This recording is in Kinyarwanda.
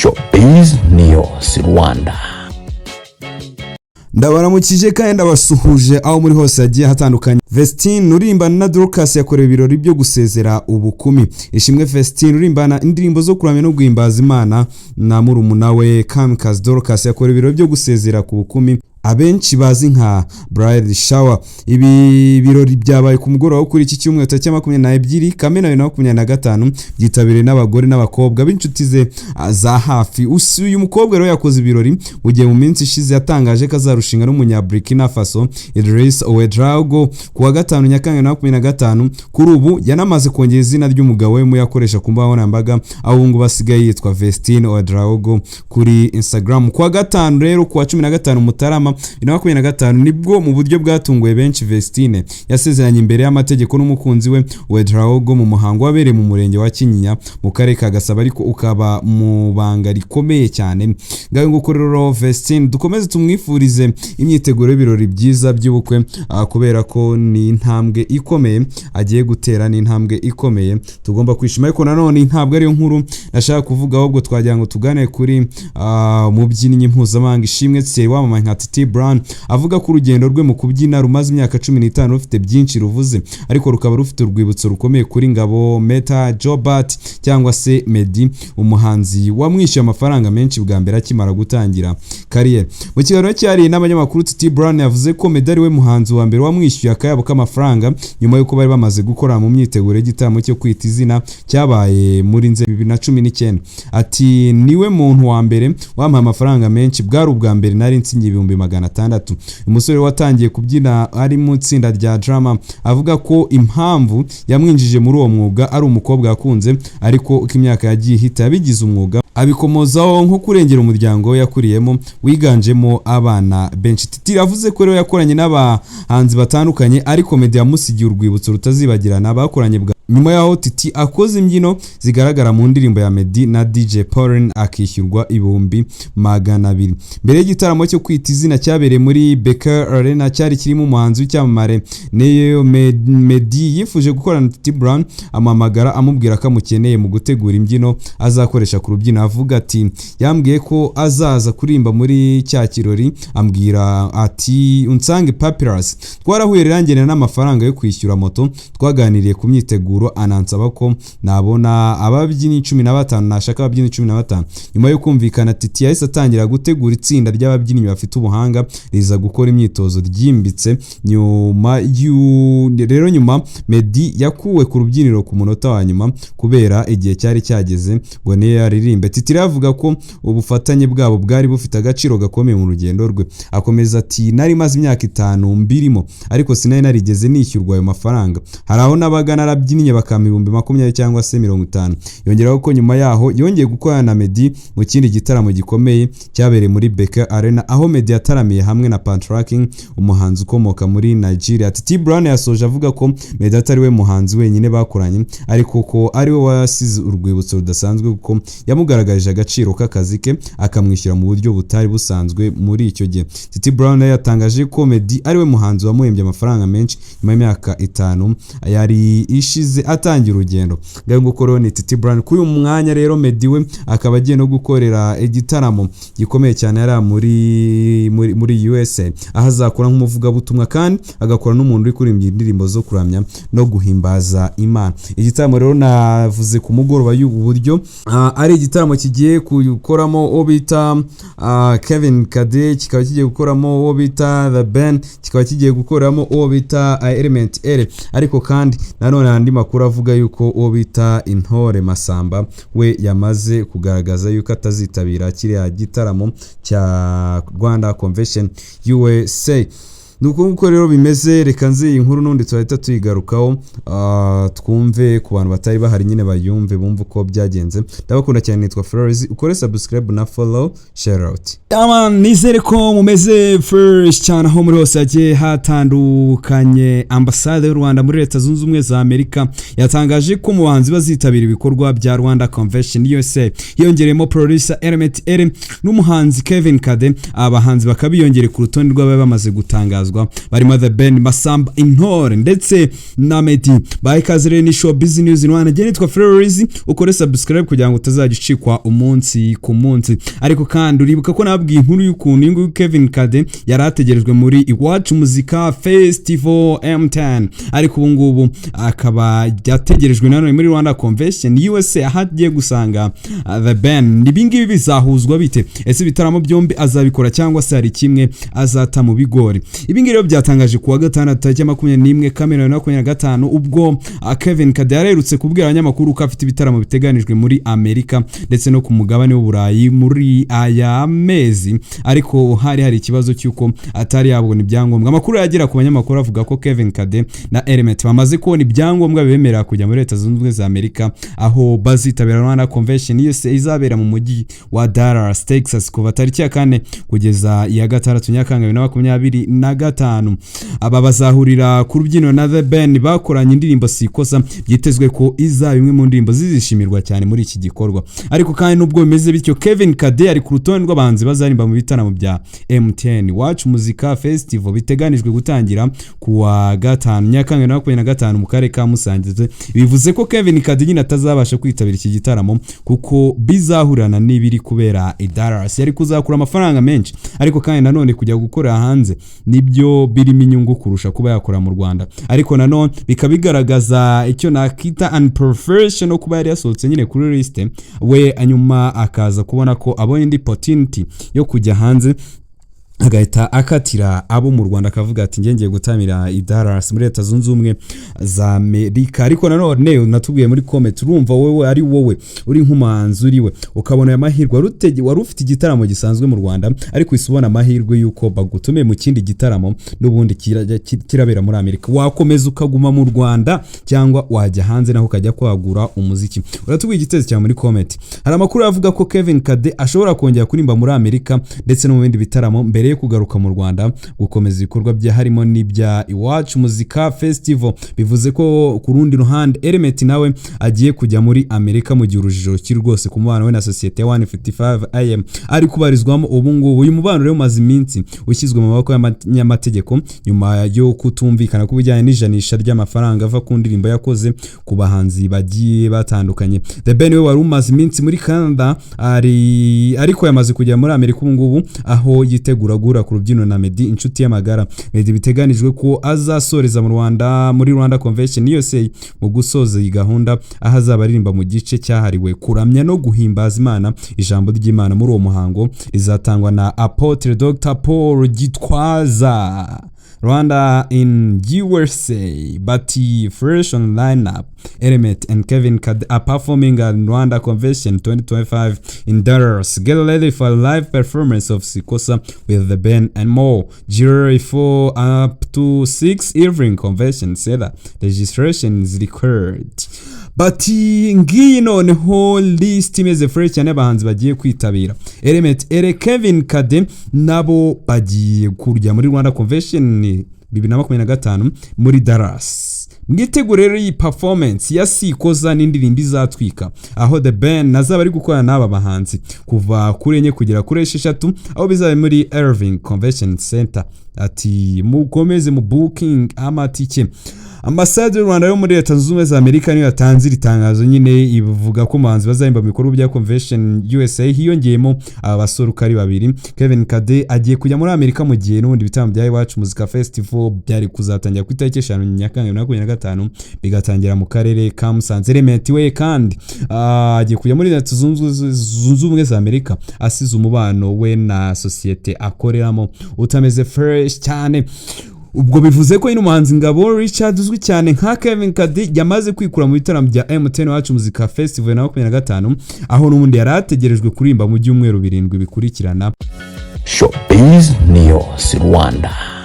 Showbiz News Rwanda. Ndabaramukije kandi ndabasuhuje aho muri hose hagiye hatandukanye. Vestine urimbana na Dorcas yakorewe ibirori byo gusezera ubukumi. Ishimwe Vestine urimbana indirimbo zo kuramya no guhimbaza Imana na murumuna we Kamikazi Dorcas yakorewe ibirori byo gusezera ku bukumi, abenshi bazi nka bridal shower. Ibi birori byabaye ku mugoroba wo kuri iki cyumweru, tariki 22 Kamena 2025, byitabiriwe n'abagore n'abakobwa b'inshuti ze za hafi. Uyu mukobwa rero yakoze ibirori mu gihe mu minsi ishize yatangaje ko azarushinga n'umunya Burkina Faso Idriss Ouedraogo ku wa gatanu Nyakanga 2025. Kuri ubu yanamaze kongera izina ry'umugabo we mu yakoresha ku mbuga nkoranyambaga, aho ubu ngubu asigaye yitwa Vestine Ouedraogo kuri Instagram. Ku wa gatanu rero, ku wa 15 Mutarama 2025, nibwo mu buryo bwatunguye benshi Vestine yasezeranye imbere y'amategeko n'umukunzi we Ouedraogo mu muhango wabereye mu murenge wa Kinyinya mu karere ka Gasabo, ariko ukaba mu banga rikomeye cyane. Ngaho nguko rero, Vestine dukomeze tumwifurize imyiteguro y'ibirori byiza by'ubukwe, kubera ko ni intambwe ikomeye agiye gutera, ni intambwe ikomeye tugomba kwishima. Ariko nanone ntabwo ariyo nkuru nashaka kuvuga, ahubwo twagira ngo tugane kuri umubyinnyi mpuzamahanga Ishimwe Thierry wamamaye nka Titi Brown, avuga ko urugendo rwe mu kubyina rumaze imyaka 15 rufite byinshi ruvuze, ariko rukaba rufite urwibutso rukomeye kuri Ngabo Meta Jobert cyangwa se Meddy, umuhanzi wamwishyuye amafaranga menshi bwa mbere akimara gutangira kariyeri. Mu kiganiro cyihariye n'abanyamakuru, Titi Brown yavuze ko Meddy ari we muhanzi wa mbere wamwishyuye akayabo k'amafaranga nyuma y'uko bari bamaze gukora mu myiteguro y'igitaramo cyo kwita izina cyabaye muri Nzeri 2019. Ati: "Niwe muntu wa mbere wampaye amafaranga menshi, bwari ubwa mbere nari nsinye 600,000." Umusore watangiye kubyina ari mu itsinda rya drama avuga ko impamvu yamwinjije muri uwo mwuga ari umukobwa yakunze, ariko uko imyaka yagiye ihita yabigize umwuga, abikomozaho nko kurengera umuryango we yakuriyemo wiganjemo abana benshi. Titi yavuze ko rero yakoranye n'abahanzi batandukanye, ariko Meddy yamusigiye urwibutso rutazibagirana. Bakoranye bwa nyuma yaho Titi akoze imbyino zigaragara mu ndirimbo ya Meddy na DJ Paulin, akishyurwa 200,000. Mbere y'igitaramo cyo kwita izina cyabereye muri BK Arena, cyari kirimo umuhanzi w'icyamamare Ne-Yo, Meddy yifuje gukorana na Titi Brown, amuhamagara amubwira ko amukeneye mu gutegura imbyino azakoresha ku rubyiniro. Avuga ati: "Yambwiye ko azaza kuririmba muri cya kirori, ambwira ati unsange Papyrus. Twarahuye rero, angenera n'amafaranga yo kwishyura moto. Twaganiriye ku myiteguro, anansaba ko nabona ababyinnyi 15, nashaka ababyinnyi 15." Nyuma yo kumvikana, Titi yahise atangira gutegura itsinda ry'ababyinnyi bafite ubuhanga, riza gukora imyitozo ryimbitse. Nyuma rero nyuma Meddy yakuwe ku rubyiniro ku munota wa nyuma kubera igihe cyari cyageze ngo niyo yaririmbe. Titi rero avuga ko ubufatanye bwabo bwari bufite agaciro gakomeye mu rugendo rwe. Akomeza ati: "Nari maze imyaka 5 mbirimo, ariko sinari narigeze nishyurwa ayo mafaranga. Hari aho nabaga narabyinnye bakampa 20,000 cyangwa se 50." Yongeraho ko nyuma yaho yongeye gukorana na Meddy mu kindi gitaramo gikomeye cyabereye muri BK Arena, aho Meddy yataramiye hamwe na Patoranking, umuhanzi ukomoka muri Nigeria. Titi Brown yasoje avuga ko Meddy atari we muhanzi wenyine bakoranye, ariko ko ari we wasize urwibutso rudasanzwe, kuko yamugaragarije agaciro k'akazi ke, akamwishyura mu buryo butari busanzwe muri icyo gihe. Titi Brown yatangaje ko Meddy ari we muhanzi wamuhembye amafaranga menshi nyuma y'imyaka 5 yari ishize atangira urugendo. Ngaho nguko rero ni Titi Brown. Kuri uyu mwanya rero, Meddy we akaba agiye no gukorera igitaramo gikomeye cyane yari muri USA, aho azakora nk'umuvugabutumwa kandi agakora n'umuntu uri kuririmba indirimbo zo kuramya no guhimbaza Imana. Igitaramo rero navuze ku mugoroba y'ubu buryo ari igitaramo kigiye gukoramo uwo bita Kevin Kade, kikaba kigiye gukoramo uwo bita The Ben, kikaba kigiye gukoramo uwo bita Element Eleeeh. Ariko kandi nanone andi makuru avuga yuko uwo bita Intore Masamba we yamaze kugaragaza yuko atazitabira kiriya gitaramo cya Rwanda Convention USA. Ni uko nguko rero bimeze. Reka nzi iyi nkuru n'ubundi turahita tuyigarukaho, twumve ku bantu batari bahari nyine, bayumve, bumve uko byagenze. Ndabakunda cyane, nitwa Flores. Ukore subscribe na follow, share out. Ama nizere ko mumeze fresh cyane aho muri hose hagiye hatandukanye. Ambasade y'u Rwanda muri Leta Zunze Ubumwe za Amerika yatangaje ko mu bahanzi bazitabira ibikorwa bya Rwanda Convention USA hiyongereyemo producer Element Eleeeh n'umuhanzi Kevin Kade. Abahanzi bakaba biyongereye ku rutonde rw'abari bamaze gutangazwa. gutangazwa, barimo The Ben, Masamba Intore ndetse na Meddy. Bahe ikaze rero, ni Showbiz News Rwanda. Njye nitwa Flores, ukore subscribe kugira ngo utazajya ucikwa umunsi ku munsi. Ariko kandi uribuka ko nabwiye inkuru y'ukuntu uyu nguyu Kevin Kade yari ategerejwe muri Iwacu Muzika Festival M10, ariko ubu ngubu akaba yategerejwe nanone muri Rwanda Convention USA, aho agiye gusanga The Ben. Ibi ngibi bizahuzwa bite? Ese ibitaramo byombi azabikora cyangwa se hari kimwe azata mu bigori? Ibi ngibi rero byatangaje kuwa gatandatu, tariki ya 21 Kamena 2025, ubwo Kevin Kade yaraherutse kubwira abanyamakuru ko afite ibitaramo biteganijwe muri Amerika ndetse no ku mugabane w'Uburayi muri aya mezi, ariko hari ikibazo cy'uko atari yabona ibyangombwa. Amakuru yagera ku banyamakuru avuga ko Kevin Kade na Element bamaze kubona ibyangombwa bibemerera kujya muri Leta Zunze Ubumwe za Amerika, aho bazitabira Rwanda Convention USA izabera mu mujyi wa Dallas, Texas, kuva tariki ya 4 kugeza iya 6 Nyakanga 2025. Aba bazahurira ku rubyiniro na The Ben bakoranye indirimbo Sikosa, byitezwe ko izaba imwe mu ndirimbo zizishimirwa cyane muri iki gikorwa. Ariko kandi nubwo bimeze bityo, Kevin Kade ari ku rutonde rw'abahanzi bazaririmba mu bitaramo bya MTN Iwacu Muzika Festival biteganijwe gutangira ku wa 5 Nyakanga 2025 mu karere ka Musanze. Bivuze ko Kevin Kade nyine atazabasha kwitabira iki gitaramo kuko bizahurana n'ibiri kubera i Dallas. Yari kuzakura amafaranga menshi, ariko kandi nanone kujya gukorera hanze nibyo birimo inyungu kurusha kuba yakora mu Rwanda. Ariko nanone bikaba bigaragaza icyo nakita unprofessional, kuba yari yasohotse nyine kuri liste we, nyuma akaza kubona ko abonye indi opportunity yo kujya hanze, agahita akatira abo mu Rwanda, akavuga ati: "Njye ngiye gutamira i Dallas muri Leta Zunze Ubumwe za Amerika." Ariko nanone natubwiye muri comment, urumva wowe ari wowe uri nk'umuhanzi, uri we ukabona aya mahirwe, wari ufite igitaramo gisanzwe mu Rwanda, ariko uhise ubona amahirwe y'uko bagutumiye mu kindi gitaramo n'ubundi kirabera muri Amerika, wakomeza ukaguma mu Rwanda cyangwa wajya hanze naho ukajya kwagura umuziki? Uratubwiye igitekerezo cyawe muri comment. Hari amakuru avuga ko Kevin Kade ashobora kongera kuririmba muri Amerika ndetse no mu bindi bitaramo mbere yo kugaruka mu Rwanda gukomeza ibikorwa bye, harimo n'ibya Iwacu Muzika Festival. Bivuze ko ku rundi ruhande Element nawe agiye kujya muri Amerika, mu gihe urujijo rukiri rwose ku mubano we na sosiyete ya 155 AM ari kubarizwamo ubu ngubu. Uyu mubano rero umaze iminsi ushyizwe mu maboko y'amategeko nyuma yo kutumvikana ku bijyanye n'ijanisha ry'amafaranga ava ku ndirimbo yakoze ku bahanzi bagiye batandukanye. The Ben we wari umaze iminsi muri Canada ari, ariko yamaze kujya muri Amerika ubu ngubu, aho yitegura guhura ku rubyiniro na Meddy, inshuti y'amagara. Meddy biteganijwe ko azasoreza mu Rwanda muri Rwanda Convention USA mu gusoza iyi gahunda, aho azaba aririmba mu gice cyahariwe kuramya no guhimbaza Imana. Ijambo ry'Imana muri uwo muhango rizatangwa na Apotre Dr Paul Gitwaza. Rwanda in USA, but fresh on lineup. Element and Kevin Kade are performing at Rwanda Convention 2025 in Dallas. Get ready for a live performance of Sikosa with The Ben and more. July 4 up to 6, Irving Convention Center. Registration is required. Bati ngiyi noneho list imeze fresh cyane y'abahanzi bagiye kwitabira. Element Eleeeh, Kevin Kade nabo bagiye kujya muri Rwanda Convention 2025 muri Dallas. Mwitegure rero iyi performance ya Sikoza n'indirimbo izatwika, aho The Ben azaba ari gukorana n'aba bahanzi kuva kuri 4 kugera kuri 6, aho bizaba muri Irving Convention Center. Ati mukomeze mu booking amatike. Ambasade y'u Rwanda yo muri Leta Zunze Ubumwe za Amerika niyo yatanze iri tangazo nyine, ivuga ko umuhanzi bazaririmba mu bikorwa bya Convention USA hiyongeyemo aba basore uko ari babiri. Kevin Kade agiye kujya muri Amerika mu gihe n'ubundi bitaramo bya Iwacu Muzika Festival byari kuzatangira ku itariki 5 Nyakanga 2025, bigatangira mu karere ka Musanze. Element we kandi agiye kujya muri Leta Zunze Ubumwe za Amerika asize umubano we na sosiyete akoreramo utameze fresh cyane. Ubwo bivuze ko nyine umuhanzi Ngabo Richard uzwi cyane nka Kevin Kade yamaze kwikura mu bitaramo bya MTN Iwacu Muzika Festival na 25, aho n'ubundi yari ategerejwe kuririmba mu byumweru 7 bikurikirana. Showbiz News Rwanda.